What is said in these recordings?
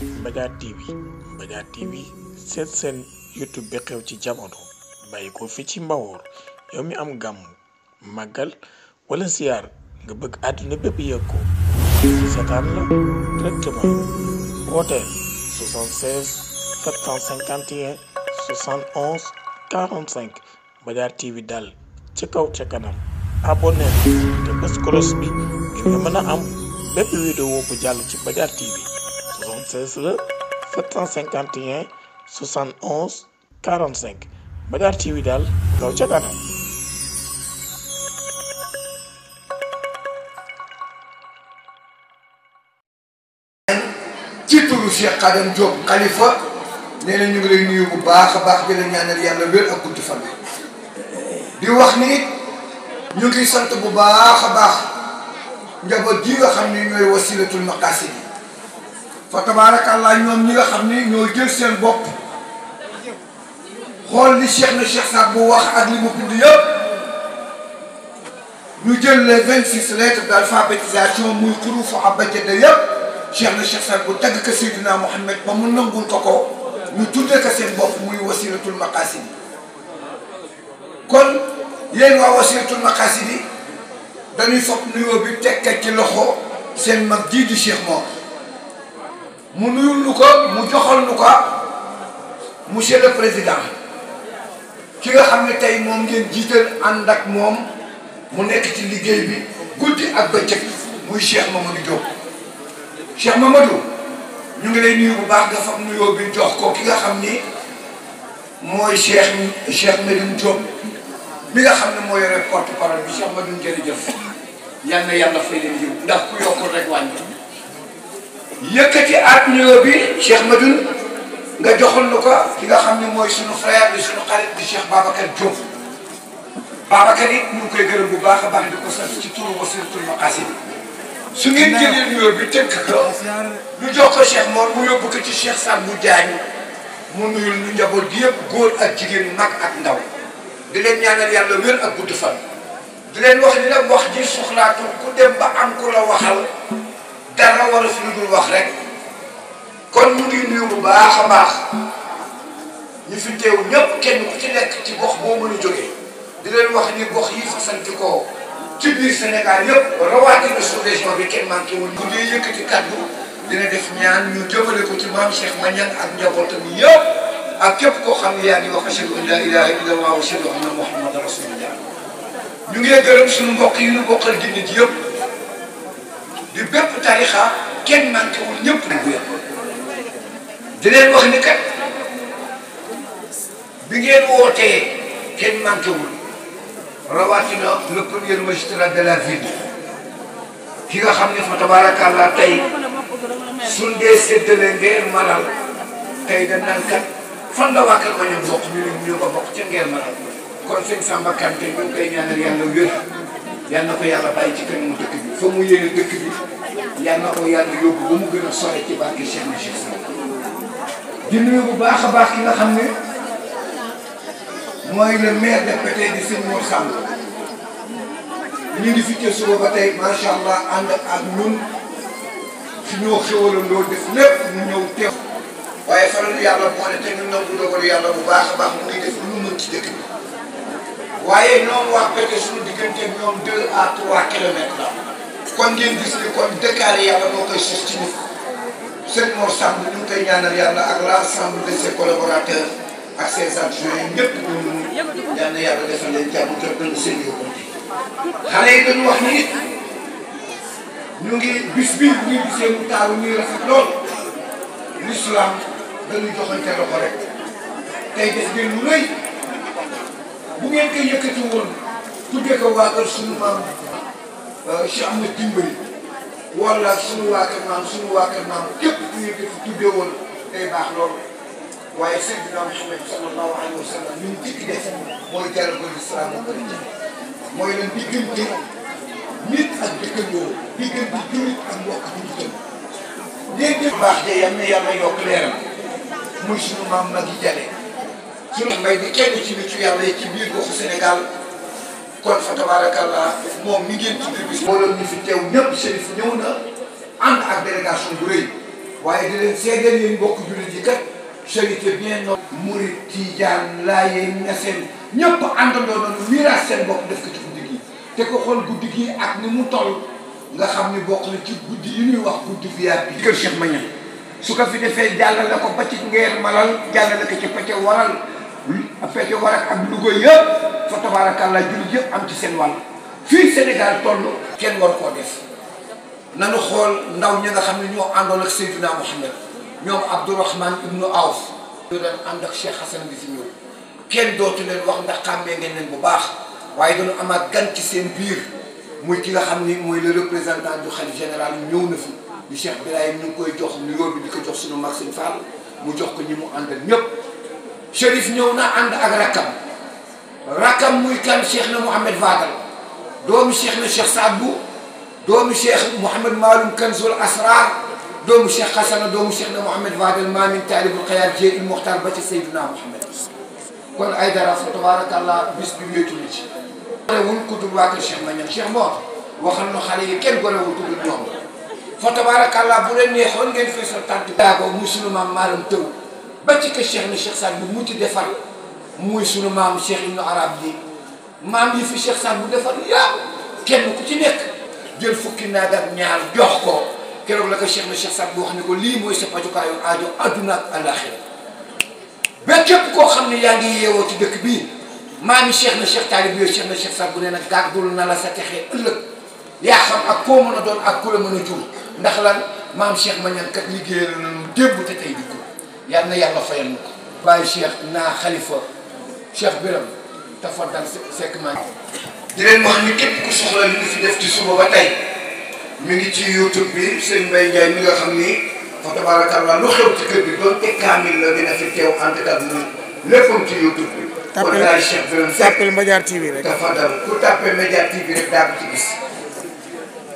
Mbadiar TV Mbadiar TV seen YouTube bi xew ci jamono bàyyi ko fi ci Mbawoor yow mi am gàmm màggal wala ziar nga bëgg àdduna bépp yëg ko seetaan la directement wooteel 76 751 71 45 Mbadiar TV daal ci kaw ca kanam abonné te bés kolos bi ngir nga mën a am bépp vidéo bu jàll ci Mbadiar TV 76 la 751 71 45 Mbadiar TV daal kaw ca kanam. ci turu Cheikh Khadim Diop Khalifa nee na ñu ngi lay nuyu bu baax a baax di la ñaanal yàlla wér ak gudd fan di wax ni ñu ngi sant bu baax a baax njaboot ji nga xam ni ñooy wasilatul maqasid fa tabarakallah ñoom ñi nga xam ni ñoo jël seen bopp xool li Cheikh na Cheikh Saad bu wax ak li mu bind yëpp ñu jël les 26 lettres d'alphabétisation muy xurufu abajada yëpp Cheikh na Cheikh Saad bu tagg ko Seydina Mohamed ba mu nangul ko ñu tuddee ko seen bopp muy wasilatul maqasid kon yéen waa wasilatul maqasid yi dañuy foog nuyoo bi tekk ci loxo seen mag jii di Cheikh Mor mu nuyul nu ko mu joxal nu ko monsieur le président ki nga xam ne tey moom ngeen jiital ànd ak moom mu nekk ci liggéey bi guddi ak bëccëg muy Cheikh Mamadou Diop Cheikh Mamadou ñu ngi lay nuyu bu baax nga fab nuyoo bi jox ko ki nga xam ni mooy Cheikh Medoune Diop mi nga xam ne moo yore porte parole bi Cheikh Medoune jërëjëf yal na yàlla fay leen yiw ndax ku yokkul rek wàññi yëkkati at nuyoo bi Cheikh Medoune nga joxal na ko ki nga xam ne mooy sunu frère bi sunu xarit bi Cheikh Babacar Diop Babacar it ñu ngi koy gërëm bu baax a baax di ko sant ci turu wasilatul maqasid su ngeen jëlee nuyoo bi tënk ko ñu jox ko Cheikh Mor mu yóbbu ko ci Cheikh Saad bu Diagne mu nuyul ñu njaboot gi yëpp góor ak jigéen mag ak ndaw di leen ñaanal yàlla wér ak gudd fan di leen wax ni nag wax ji soxlaatul ku dem ba am ku la waxal dara war a fi lu dul wax rek kon ñu ngi nuyu bu baax a baax ñu fi teew ñëpp kenn ku ci nekk ci gox boo mën a jógee di leen wax ni gox yi fasanti ko ci biir Sénégal yëpp rawatina sous région bi kenn manqué wul bu dee yëkkati kaddu dina def ñaan ñu jëmale ko ci maam Cheikh Mañan ak njabootam yëpp ak képp koo xam ne yaa ngi wax ashhadu an la ilaha illallah wa ashhadu anna muhammadan rasulullah ñu ngi gërëm suñu mbokk yi ñu bokkal diine ji yëpp di bépp tarixa kenn manqué wul ñëpp bu yëpp di leen wax ni kat bi ngeen wootee kenn manqué wul rawatina le premier magistrat de la ville ki nga xam ne fa tabarakallah tey suñ dee séddale ngeer malal tey dañ naan kat fan la waa kër ma ñoom bokk ñu ko bokk ca ngeer malal kon sëñ Samba Kanté ñu ngi koy ñaanal yàlla wér yal na ko yàlla bàyyi ci kanamu dëkk bi fa mu yéene dëkk bi yal na ko yàlla yóbbu ba mu gën a sore ci barke Cheikh na Cheikh Saad di nuyu bu baax a baax ki nga xam ne mooy le maire de Pété di sëñ Mor Samb ñu ngi fi ca suba ba tey macha allah ànd ak ñun fi ñoo xéwalandoo def lépp ñu ñëw teew waaye faral yàlla boole te ñu nangu dogalu yàlla bu baax a baax mu ngi def lu mën ci dëkk bi waaye ñoom waa Pété suñu diggante ñoom 2 à 3 kilomètres la kon ngeen gis ni kon dëkkaale yàlla moo koy sos ci nit sëñ Mor Samb ñu ngi koy ñaanal yàlla ak l'ensemble de ses collaborateurs ak ses adjoints ñëpp ñoom yal na yàlla defal leen jàmm jot nañu seen yóbbante xale yi dañu wax ni it ñu ngi bis bii bu ñu gisee mu taaru ñuy rafet lool l'islam dañuy joxante loxo rek tey def ngeen lu rëy bu ngeen koy yëkkati woon tuddee ko waa kër suñu maam Cheikh Ahmed Dimbali wala suñu waa kër maam képp ku ngeen ko fi tuddee woon day baax lool waaye Seydina Muhammad sallallahu alayhi wa sallam ñu ngi dikk def mooy jaral ko l'islam ak chrétien mooy leen diggante nit ak dëkkandoo diggante jullit ak mbokk bu ñu tënk. léegi baax de yal na yàlla yokk leeram muy suñu maam Magui Diallo suñu mbay di kenn ci nitu yàlla yi ci biir goxu Sénégal kon fa tabarakallah moom mi ngeen tudd bis mbooloo ñu fi teew ñëpp Chérif ñëw na ànd ak délégation bu rëy waaye di leen seedeel yéen mbokk jullit yi kat charité bien no murit tijaan laayeen ñaseen ñëpp àndandoo nañu miiraas seen bopp def ko ci guddi gi te ko xool guddi gi ak ni mu toll nga xam ni bokk na ci guddi yi ñuy wax guddi VIP kër Cheikh Mañan su ko fi defee jàllale ko ba ci Ngeer Malal jàllale ko ci Pete Waral Pete Waral ak Louga yëpp fa tabaarakàllaa jullit yëpp am ci seen wàll fii Sénégal toll kenn war koo def nanu xool ndaw ñi nga xam ne ñoo àndoon ak Seydina Mouhamed ñoom Abdourahman ibnu Awf ñu doon ànd ak Cheikh Hassan bi fi ñëw kenn dootu leen wax ndax xàmmee ngeen leen bu baax waaye dañu amaat gan ci seen biir muy ki nga xam ni mooy le représentant du khalife général ñëw na fi di Cheikh Birahim ñu ngi koy jox nuyoo bi di ko jox suñu mag Sëñ Fall mu jox ko ñi mu àndal ñëpp Chérif ñëw na ànd ak rakkam muy kan Cheikh na Mouhamed Fadal doomu Cheikh na Cheikh Sadbou doomu Cheikh Mouhamed Maloum Kanzul Asrar doomu Cheikh Hassana doomu Cheikh na Mouhamed Fadel Maamin Taalibul Xayaar Jéy il Muxtaar ba ci Seydina Mouhamed kon ay dara fa tabarakallah bis bi wéetu ni ci gorewul ku dul waa kër Cheikh Mañan Cheikh Mor waxal no xale yi kenn gorewul ku dul ñoom fa tabarakallah bu leen neexoon ngeen fay sa tànt daago muy sunu maam maalam tëw ba ci kër Cheikh na Cheikh Saad bu mu ci defar muy sunu maam Cheikh Ibnu Arab yi maam yi fi Cheikh Saad bu defar yàpp kenn ku ci nekk jël fukki naag ak ñaar jox ko keroog la ko Cheikh na Cheikh Saad bu wax ne ko lii mooy sa pajukaayu aajo adduna ak àllaaxira ba képp koo xam ne yaa ngi yeewoo ci dëkk bii maami Cheikh na Cheikh Taalib yooyu Cheikh na Cheikh Saad bu nee na gàddul na la sa texee ëllëg yaa xam ak koo mën a doon ak ku la mën a jur ndax lan maam Cheikh Mañan kat liggéeyal nañu démb te tey dikku yal na yàlla fayal na ko bàyyi Cheikh naa xalifa Cheikh Biram tafaddal sekk maa di leen wax ni képp ku soxla li ñu fi def ci suba ba tey mi ngi ci YouTube bi sëñ Mbaye Ndiaye mi nga xam ni fa tabarakallah lu xew ci kër bi doon te kaamil la dina fi teew àndkat mu léppam ci YouTube bi. kon daal Cheikh Birame Seck tàppel Média TV rek dafa dal ku tàppee Média TV rek daa ko ci gis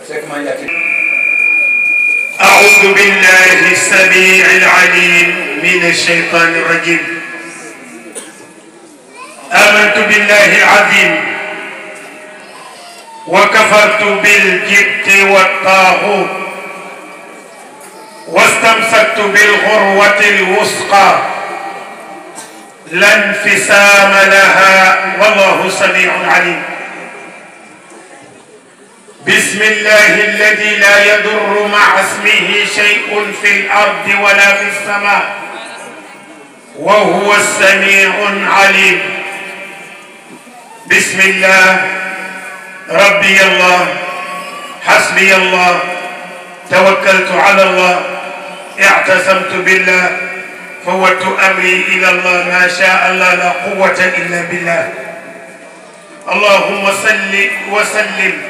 Seck maa Ndiaye. أعوذ بالله السميع العليم من الشيطان الرجيم آمنت بالله العظيم وكفرت بالجبت والطاغوت واستمسكت بالغروة الوثقى لا انفصام لها والله سميع عليم بسم الله الذي لا يضر مع اسمه شيء في الأرض ولا في السماء وهو السميع العليم بسم الله ربي الله حسبي الله توكلت على الله اعتصمت بالله فوت أمري إلى الله ما شاء الله لا قوة إلا بالله اللهم صل وسلم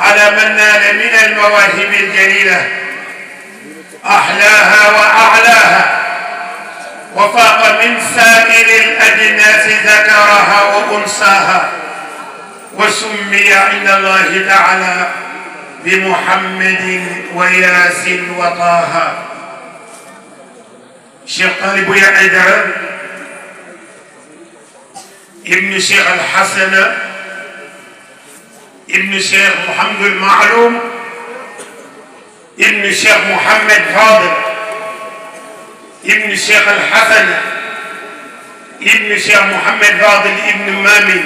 على من نال من المواهب الجليلة أحلاها وأعلاها وفاق من سائر الأجناس ذكرها وأنساها وسمي عند الله تعالى بمحمد وياس وطه شيخ طالب يا أيدر ابن شيخ الحسن ابن شيخ محمد المعلوم ابن شيخ محمد فاضل ابن شيخ الحسن ابن شيخ محمد فاضل ابن مامن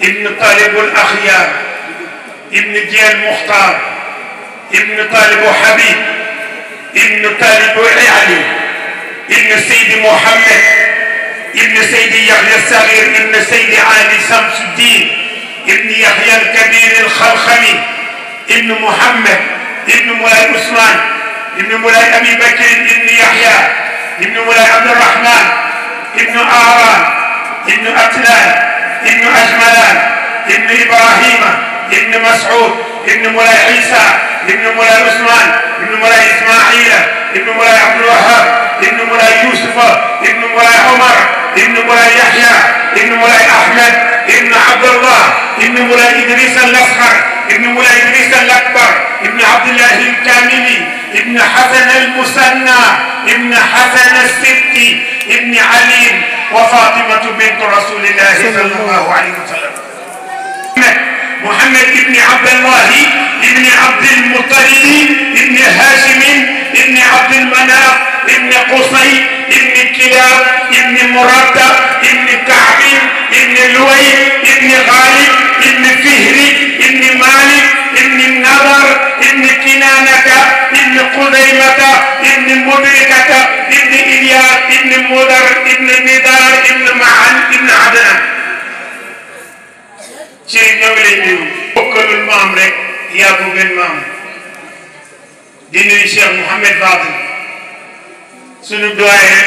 ابن طالب الأخيار ابن ديال مختار ابن طالب حبيب ابن طالب علي ابن سيد محمد ابن سيد يحيى الصغير ابن سيد علي شمس الدين ابن يحيى الكبير الخلخلي ابن محمد ابن مولاي عثمان ابن مولاي ابي بكر ابن يحيى ابن مولاي عبد الرحمن ابن آران ابن أتلان ابن أجملان ابن إبراهيم ابن مسعود ابن مولاي عيسى ابن مولاي عثمان ابن مولاي إسماعيل ابن مولاي عبد الوهاب ابن مولاي يوسف ابن مولاي عمر ابن مولاي يحيى ابن مولاي أحمد ابن عبد الله ابن مولاي إدريس الأصغر ابن مولاي إدريس الأكبر ابن عبد الله الكاملي ابن حسن المثنى ابن حسن السبتي ابن علي وفاطمة بنت رسول الله صلى الله عليه وسلم محمد ابن عبد الله ابن عبد المطلب ابن هاشم ابن المناف ابن قصي ابن كلاب ابن مرد ابن كعب ابن لؤي ابن غالب ابن فهر ابن مالك ابن النضر ابن كنانة ابن خزيمة ابن مدركة ابن إلياس ابن مدر ابن ندار ابن معن ابن عدنان شيخ ñoo bokkalul maam rek yaa ko gën maam di nuyu Cheikh Mouhamed Fadel sunu doyen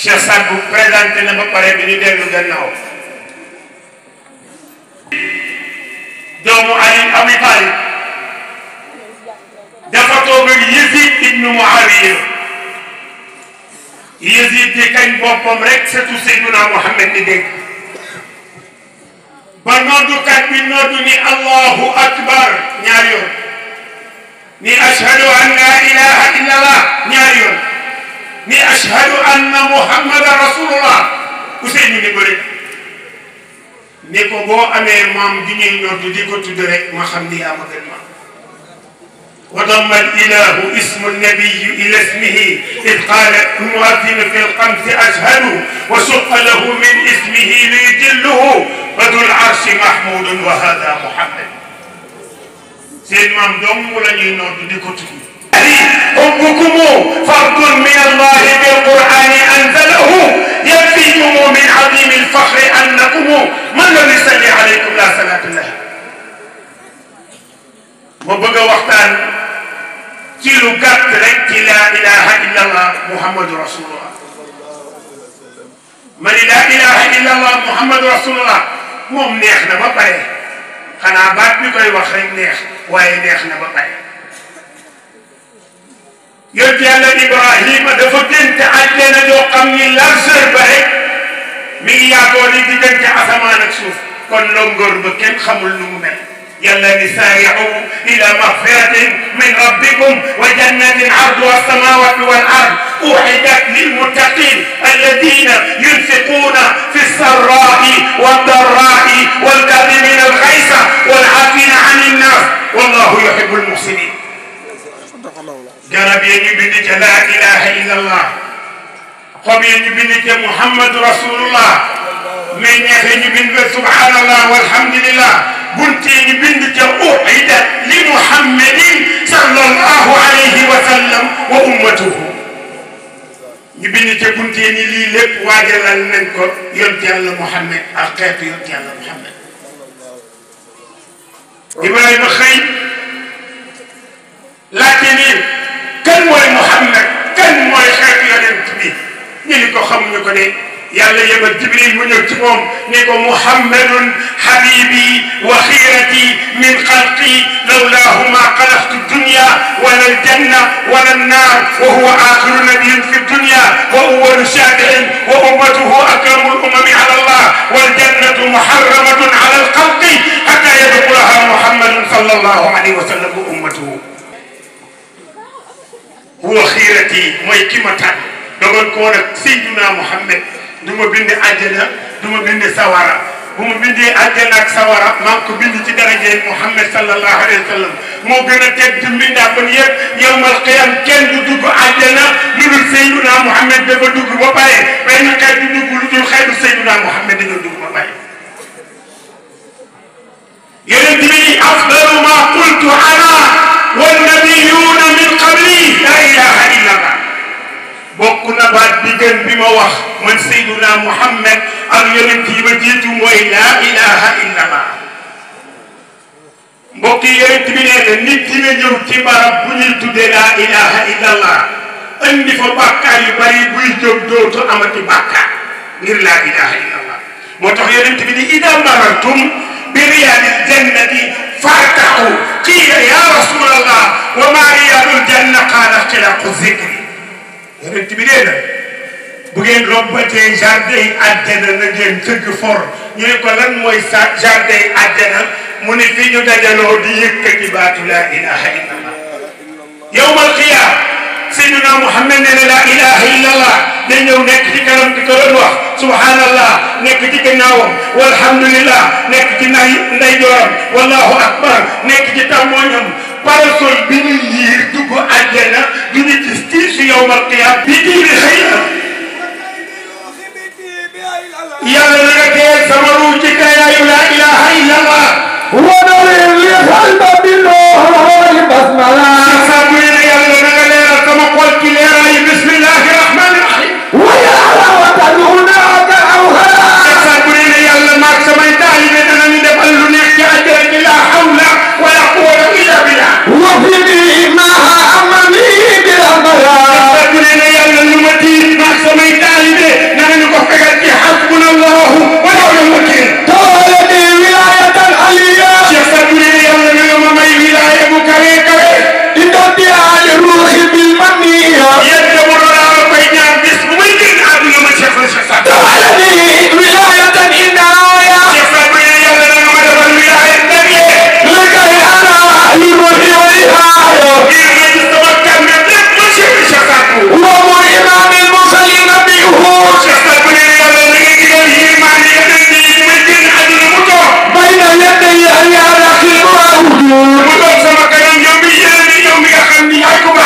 Cheikh Sadbou présenté na ba pare bi ñu dellu gannaaw doomu Ali Abi Talib dafa toog ak Yazid ibnu Muawiya Yazid di kañ boppam rek surtout Seydina Mouhamed di dégg ba noddukat bi noddu ni Allahu akbar ñaari yoon ni ashhadu an la ilaha illallah ñaari yoon ni ashhadu anna muhammadan rasulullah Ousseynou ni ko rek ni ko boo amee maam di ñuy noddu di ko tudd rek ma xam ni yaa ma gën maam وضم الإله اسم النبي إلى اسمه إذ قال المؤذن في الخمس أشهد وشق له من اسمه ليجله فذو العرش محمود وهذا محمد سيد مام دوم ولا نور دي كتب حبكم فرض من الله بالقرآن أنزله يكفيكم من عظيم الفخر أنكم من لم يصلي عليكم لا صلاة له وبقى وقتان ci lu gàtt rek ci laa ilaha illallah muhammadu rasulullah ma ni laa ilaha illallah muhammadu rasulullah moom neex na ba pare xanaa baat bi koy wax rek neex waaye neex na ba pare yonent yàlla Ibrahima dafa gént àjjana joo xam ni largeur ba rek mi ngi yaatoo ni diggante asamaan ak suuf kon longoor ba kenn xamul nu mu mel يلا نسارعوا إلى مغفرة من ربكم وجنة عرضها السماوات والأرض أعدت للمتقين الذين ينفقون في السراء والضراء والكاظمين الغيظ والعافين عن الناس والله يحب المحسنين. جرب يجبنك لا إله إلا الله قم يجبنك محمد رسول الله من يجبنك سبحان الله والحمد لله bunteeni bind ca uhidat li muhammadin sallallahu alayhi wa sallam wa ummatuhu ñu bind ca bunteeni lii lépp waajalal nañ ko yonent yàlla Muhammad ak xeetu yonent yàlla Muhammad Ibrahima xëy laajte ni kan mooy Muhammad kan mooy xeetu yonent bi ñu ni ko xamuñu ko de yàlla yebal Jibril mu ñëw ci moom ne ko muhammadun habibi wa xirati min xalqi lawlaahu ma xalaqtu dunya wala aljanna wala annaar wa huwa axiru nabiyin fi dunya wa awwalu shafiin wa ummatuhu akramu lumami ala allah waljannatu muharramatun ala alxalqi xata yadxulaha muhammadun sallallahu alayhi wa sallam wa ummatuhu huwa xirati mooy ki ma tànn dogal ko nag Seydina Muhammad du ma bind àjjana du ma bind sawara bu ma bindee àjjana ak sawara maa ngi ko bind ci daraje Muhammad sallallahu alayhi wa sallam moo gën a teg ci mbindaa kon yëpp yawmal qiyam kenn du dugg àjjana lu dul Seydina Muhammad dafa dugg ba pare benn xeet du dugg lu dul xeetu Seydina Muhammad dañoo dugg ba pare yonent bi afdalu ma qultu ana wan nabiyuuna min qabli la ilaha illa allah bokk na baat bi gën bi ma wax man Seydina Muhammad ak yonent yi ma jiitu mooy laa ilaha illa allah mbokk yi yonent bi nee na nit dina ñëw ci barab bu ñuy tuddee laa ilaha illa allah andi fa bàkkaar yu bari buy jóg dootu amati bàkkaar ngir laa ilaha illa allah moo tax yonent bi ni ida marartum bi riyaadil jannati fartaxu qiila ya rasulallah wa ma riyaadul janna qaala ixtilaaqu zikri yonent bi nee na bu ngeen rombatee jardin yi àjjana na ngeen tëgg for ñu ne ko lan mooy sa jardin yi àjjana mu ne fi ñu dajaloo di yëkkati baatu laa ilaha illa allah yawmal qiyaam Seydina Muhammad nee na laa ilaha illa allah day ñëw nekk ci kanam ki ko doon wax subhanallah nekk ci gannaawam walhamdulillah nekk ci ndeyjooram wallahu akbar nekk ci tàmmooñam parasol bi ñu yiir dugg àjjana du ñu gis يوم القيامة بدين خير يلا نغتيل سمروجك يا لا إله إلا الله ونريد لقلب بالله بسملا سابوين يلا نغليل كما قلت لي بسم الله الرحمن الرحيم ويا وتدعوناك أوهلا سابوين يلا ما سمعت علينا ندبل نحكي أجرك لا حول ولا قوة إلا بالله وفي معها أمني بالأملا سابوين يلا نمتين ما سمعت علينا نقف كذلك حسبنا الله ونعم الوكيل تولدي ولاية العليا سابوين يلا نعم ما ولاية مكري كري إدتي على الروح بالمنية يدبر الله بيننا باسم ويجن عبد ما شاف الشخص تولدي ولاية الإناية سابوين يلا نعم الولاية الثانية لكي أنا للروح والإهاية وهو إمام المرسلين بيهود بين يدي يا رخيم وأهود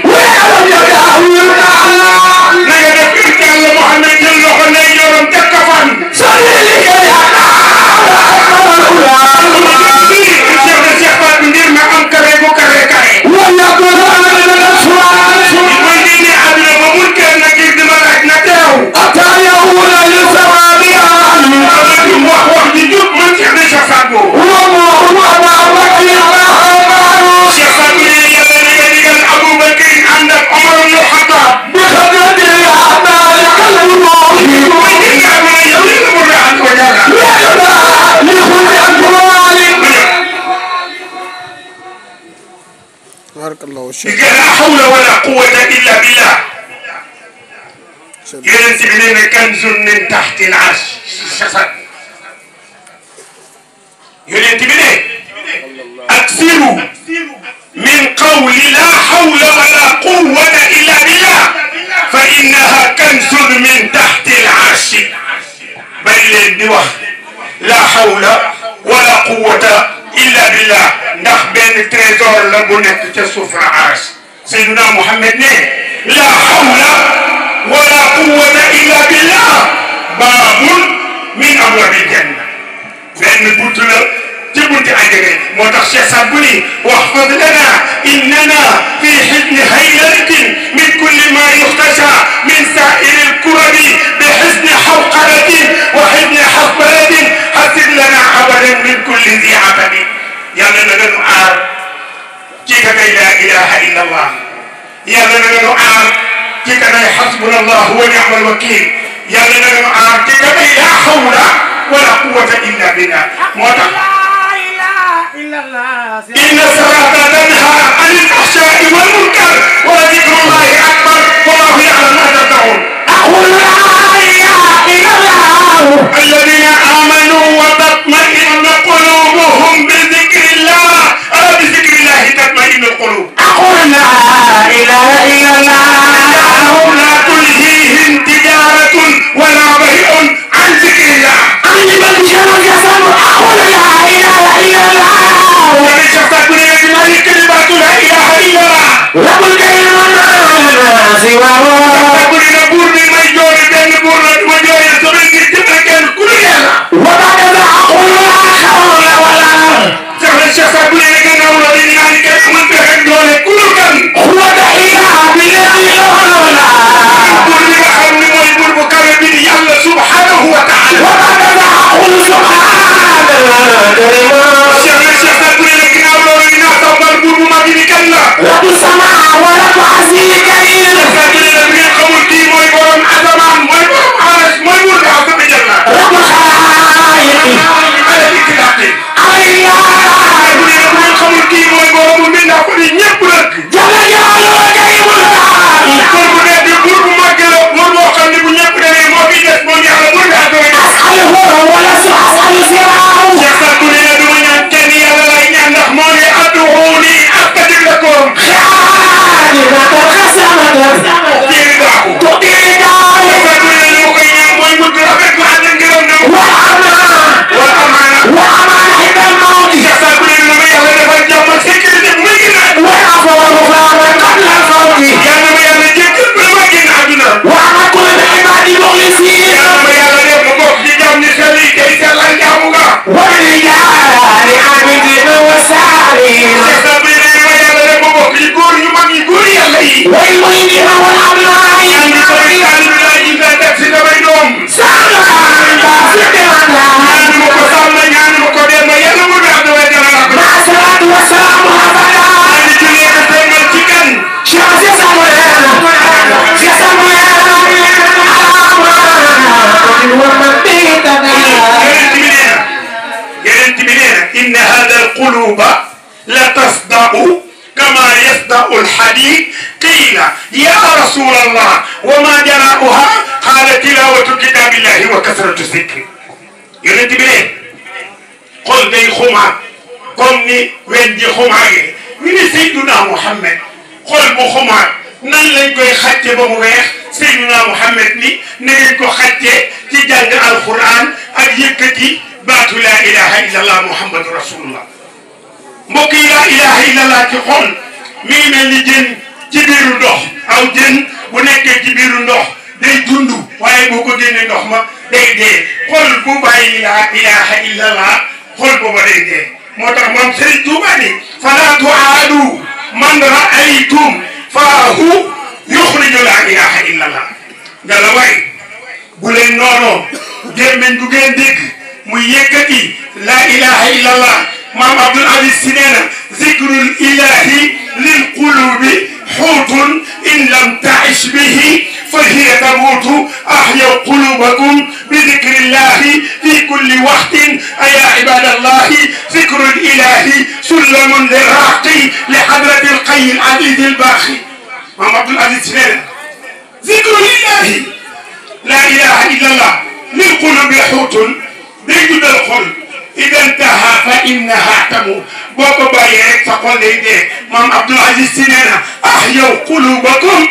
ويعلم يدعونا صلي لك يا ويقول من الأسوار أتى يقول للسوابع بارك الله فيك. لا حول ولا قوة إلا بالله. ينزل لنا كنز من تحت العرش. ينزل لنا أكثروا من قول لا حول ولا قوة إلا بالله فإنها كنز من تحت العرش. بل بوحد لا حول ولا قوة إلا بالله. ndax benn trésor la bu nekk ca suuf la aras Seydina Muhammad ne la hawla wala quwwata illa billah baabun min abwaabil janna benn buntu la ci bunti àjjana moo tax Cheikh Saad bu ni waxfad lana innana fi xisni haylatin min kulli ma yuxtasha min saa'iri lkurabi bi xisni xawqaratin wa xisni xasbaratin xasib lana abadan min kulli zi abadi yàlla na nga nu aar ci ka kay laa ilaha illa allah yàlla na nga nu aar ci ka kay xasbuna allah wa ni'mal wakil yàlla na nga nu aar ci ka kay laa xawla wala quwwata illa billah moo tax inna salata tanha anil fahsha'i wal munkar wa dhikrullahi akbar wallahu ya'lamu ma tasna'un aqul la ilaha illa allah alladhina amanu wa tatma'innu qulubuhum bi بذكر الله تطمئن القلوب أقول لا إله إلا الله لا تلهيهم تجارة ولا بيع عن ذكر الله أنا من شر الجسد أقول لا إله إلا الله ومن شر كل يد كلمة لا إله إلا الله القلوب لتصدأ كما يصدأ الحديد قيل يا رسول الله وما جراؤها قال تلاوة كتاب الله وكثرة الذكر يونتي قل دي خما كومني وين دي خما من سيدنا محمد قل بو خما nan lañ koy xàcce ba mu weex Seydina Muhammad ni na ngeen ko xàcce ci jàng alquran ak yëkkati baatu laa ilaha illallah muhammadu rasulullah mbokk yi laa ilaha illallah ci xol mi ngi mel ni jën ci biiru ndox aw jën bu nekkee ci biiru ndox day dund waaye boo ko génnee ndox ma day dee xol bu bàyyi laa ilaha illallah xol booba day dee moo tax moom Serigne Touba ni fala tuaadu man raaytum faahu yuxriju laa ilaha illallah ngala waay bu leen noonoo gémmiñ bu ngeen dégg muy yëkkati laa ilaha illallah maam Abdul Aziz Si nee na zikrul ilahi lil qulubi xuutun in lam taish bihi fa hiya tamuutu ahya qulubakum bi zikrillahi fi kulli waxtin aya ibadallahi zikrul ilahi sullamun liraqi li hadrati alqayyi alaziz albaqi maam Abdul Aziz Si nee na zikrul ilahi laa ilaha illallah lil qulubi xuutun day dundal xol ida ntaha fa innaha tamut boo ko bàyyee rek sa xol day dee maam Abdul Aziz Si nee na ahyaw qulubakum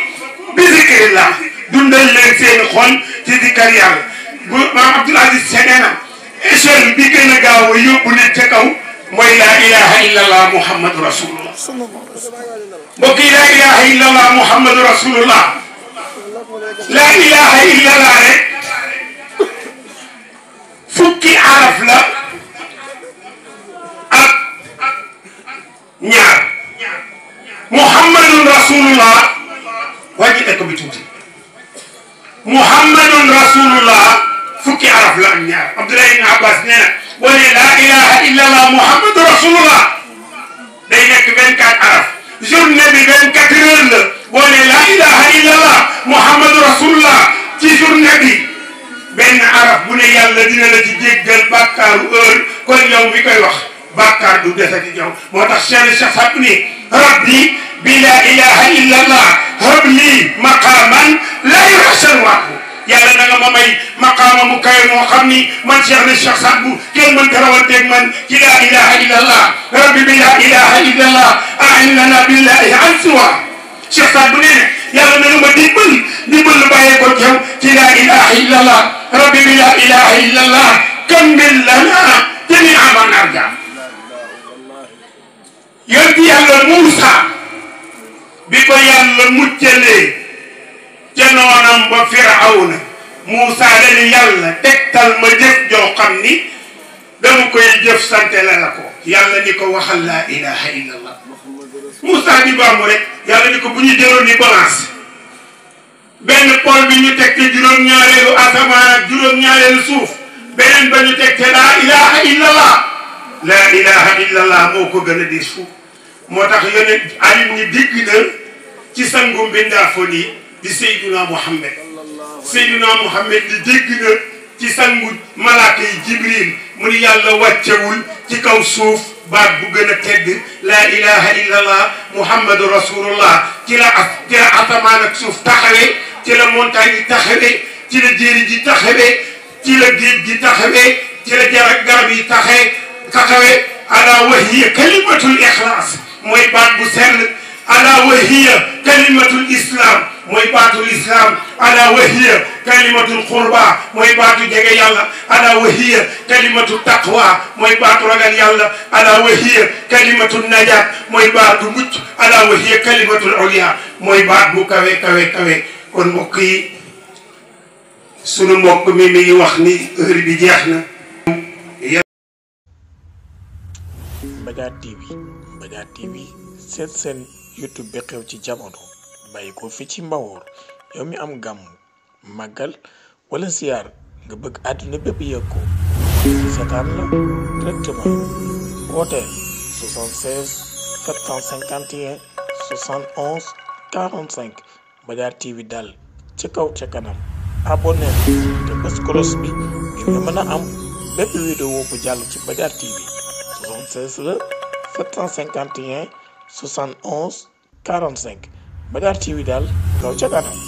bi zikrillah dundal leen seen xol ci dikkar yàlla bu maam Abdul Aziz Si nee na échelle bi gën a gaaw a yóbbu nit ca kaw mooy laa ilaha illallah muhammadu rasulullah mbokk yi laa ilaha illallah muhammadu rasulullah laa ilaha illallah rek fukki araf la ak ñaar muhammadun rasulullah wàññi ko bi tuuti muhammadun rasulullah fukki araf la ak ñaar Abdullah ibn Abbas nee na boo nee laa ilaha illallah muhammadu rasulullah day nekk 24 araf journée bi 24 heures la boo nee laa ilaha illallah muhammadu rasulullah ci journée bi benn araf bu ne yàlla dina la ci jéggal bàkkaaru heure kon yow mi koy wax bàkkaar du desati yow moo tax Cheikh Saad ni rabbi bi laa ilaha illallah habli maqaman la yuhsan waaku yàlla na nga ma may maqaama mu kawe moo xam ni man Cheikh Saad bu kenn mën ta rawanteeg man ci laa ilaha illallah rabbi bi laa ilaha illallah a'inna billahi an siwa Cheikh Saad bu nee ne yàlla na nga ma dimbal bàyyee ko jaw ci laa ilaha illallah rabbi bi laa ilaha illallah kammil lana jami'a ma narja yonent yàlla Muusa bi ko yàlla muccalee ca noonam ba Firawna Muusa dañu yàlla tegtal ma jëf joo xam ni dama koy jëf sante la ko yàlla ni ko waxal laa ilaha illallah Muusa di baamu rek yàlla ni ko bu ñu jëloon ni balance benn pol bi ñu teg te juróom-ñaareelu asamaan ak juróom-ñaareelu suuf beneen ba ñu teg te laa ilaha illallah laa ilaha illallah moo ko gën a diis fu moo tax yonent alim ni digg na ci sangu mbindaafon yi di Seydina Muhammad Seydina Muhammad di dégg na ci sangu malaaka yi Jibril mu ni yàlla wàccewul ci kaw suuf baat bu gën a tedd laa ilaha illallah muhammadu rasulullah ci la asamaan ak suuf taxawee ci la montagne yi taxawee ci la jéeri ji taxawee ci la géej gi taxawee ci la garab yi taxawee ala wahiya kalimatul ixlaas mooy baat bu sell ala wahiya kalimatul islam mooy baatul islam ala wahiya kalimatul qurba mooy baatu jege yàlla ala wahiya kalimatul taqwa mooy baatu ragal yàlla ala wahiya kalimatul najat mooy baatu mucc ala wahiya kalimatul ulya mooy baat bu kawe kon mbokk yi sunu mbokk mi ngi wax ni heure bi jeex na. Mbadiar TV seet seen YouTube bi xew ci jamono bàyyi ko fi ci Mbawoor yow mi am gàmm màggal wala ziar nga bëgg àdduna bépp yëg ko seetaan la directement wooteel 76 751 71 45 Mbadiar TV daal ci kaw ca kanam abonné te bës cloche bi ngir nga mën a am bépp vidéo bu jàll ci Mbadiar TV 76 la 751 71 45 Mbadiar TV daal kaw ca kanam